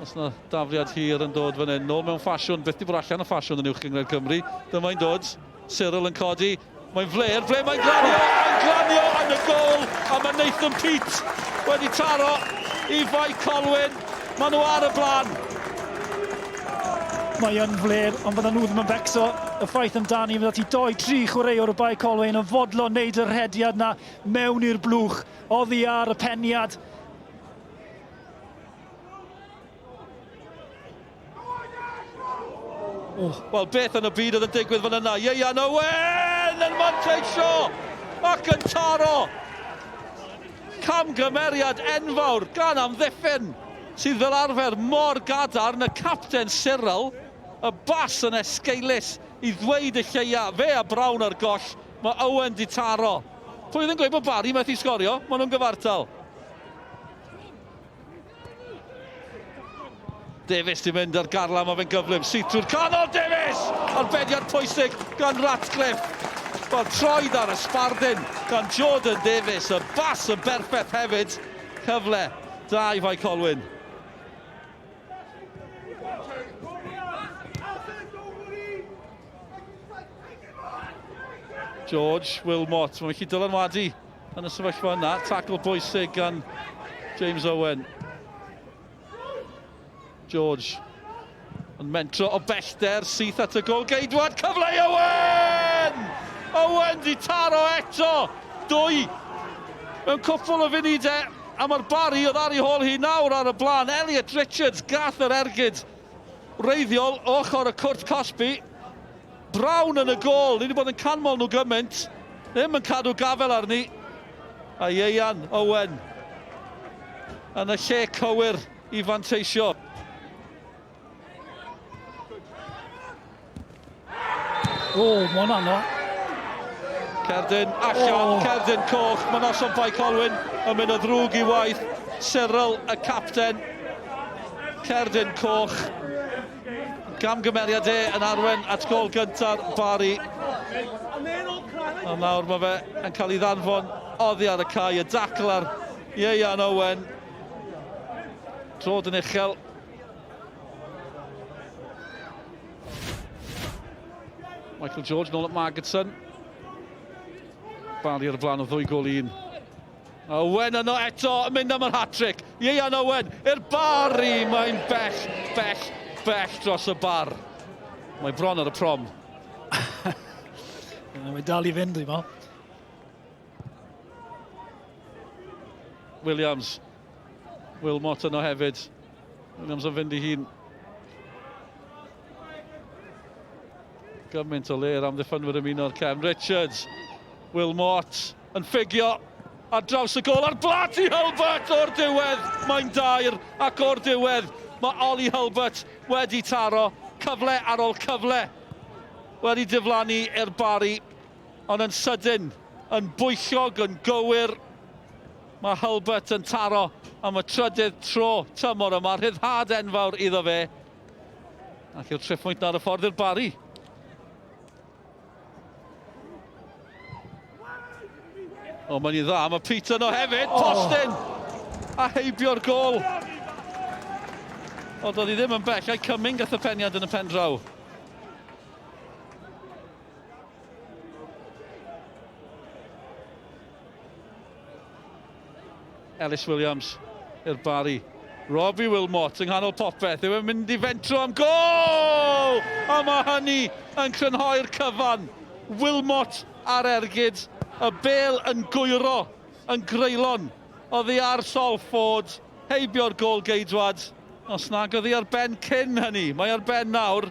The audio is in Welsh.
Os na dafliad hir yn dod fan hyn, nôl mewn ffasiwn, beth di bod allan o ffasiwn yn Uwch Gynghrair Cymru. Dyma hi'n dod, Cyril yn codi, mae'n fler, ble mae'n glanio, mae'n glanio yn y gol, a mae Nathan Peat wedi taro i Fae Colwyn. Maen nhw ar y blaen. Mae yn fler, ond fyddan nhw ddim yn becso. Y ffaith amdani, fydda ti doi, tri chwaraewr o Bae Colwyn yn fodlon wneud y rhediad na mewn i'r blwch, oddi ar y peniad. Oh. Wel, beth yn y byd oedd yn digwydd fan yna? Ieuan Owen yn manteisio ac yn taro. Camgymeriad enfawr gan amddiffyn sydd fel arfer mor gadarn, y capten Cyril, y bas yn esgeulus i ddweud y lleia, fe a Brown ar goll, mae Owen di taro. Pwy oedd yn gweud bod Barry methu sgorio? Maen nhw'n gyfartal. Davies di mynd ar garlam, mae fe'n gyflym. Syth trwy'r canol, Davies! Arbediad pwysig gan Ratcliffe. Wel, troed ar y sbardun gan Jordan Davies. Y bas yn berffaith hefyd. Cyfle da i Fae Colwyn. George Wilmot, mae'n gallu dylanwadu yn y sefyllfa yna. Tackle bwysig gan James Owen. George yn mentro o bellter, syth at y gol geidwad, cyfle i Owen! Owen di taro eto! Dwy mewn cwpl o funudau, a mae'r Barry oedd ar ei hôl hi nawr ar y blaen. Elliot Richards gath yr ergyd wreiddiol ochr y cwrt cosbi. Brown yn y gôl, ni wedi bod yn canmol nhw gymaint, ddim yn cadw gafel arni. A Ieuan Owen yn y lle cywir i fanteisio. O, mae hwnna'n dda. Cerdyn allan, oh. cerdyn coch. Mae noson Bae Colwyn yn mynd o ddrwg i waith. Cyril, y capten. Cerdyn coch. Gamgymeriad e yn arwen at gol gyntaf Barry. A nawr mae fe yn cael ei ddanfon oddi ar y cae. Y dacl ar Ieuan Owen. Trod yn uchel. Michael George nôl at Margetson. Barry ar y blaen o ddwy gol un. Owen yno eto yn mynd am yr hat-trick. Ieuan Owen i'r Barry. Mae'n bell, bell, bell dros y bar. Mae bron ar y prom. Mae'n dal i fynd, dwi'n meddwl. Williams. Wilmot yno hefyd. Williams yn fynd i hun. Gymaint o le i'r amddiffynwyr ymuno'r cefn. Richards. Wilmot yn ffugio ar draws y gol a'r blat i Hulbert o'r diwedd. Mae'n dair ac o'r diwedd mae Ollie Hulbert wedi taro cyfle ar ôl cyfle wedi diflannu i'r Barry ond yn sydyn, yn bwyllog, yn gywir mae Hulbert yn taro am y trydydd tro tymor yma. Rhyddhad enfawr iddo fe. Ac yw'r triphwynt ar y ffordd i'r Barry. O, mae'n i dda. Mae Peter yno hefyd. Oh. Postyn! A heibio'r gol. Ond oedd hi ddim yn bell. Ai Cumming gath y peniad yn y pen draw. Ellis Williams i'r Barry. Robbie Wilmot yng nghanol popeth. Yw e'n mynd i fentro am gol! A mae hynny yn crynhoi'r cyfan. Wilmot ar ergyd. Y bel yn gwyro yn greulon oddi ar Sol Ford. Heibio'r gol geidwad. Os nag oddi ar ben cyn hynny, mae ar ben nawr.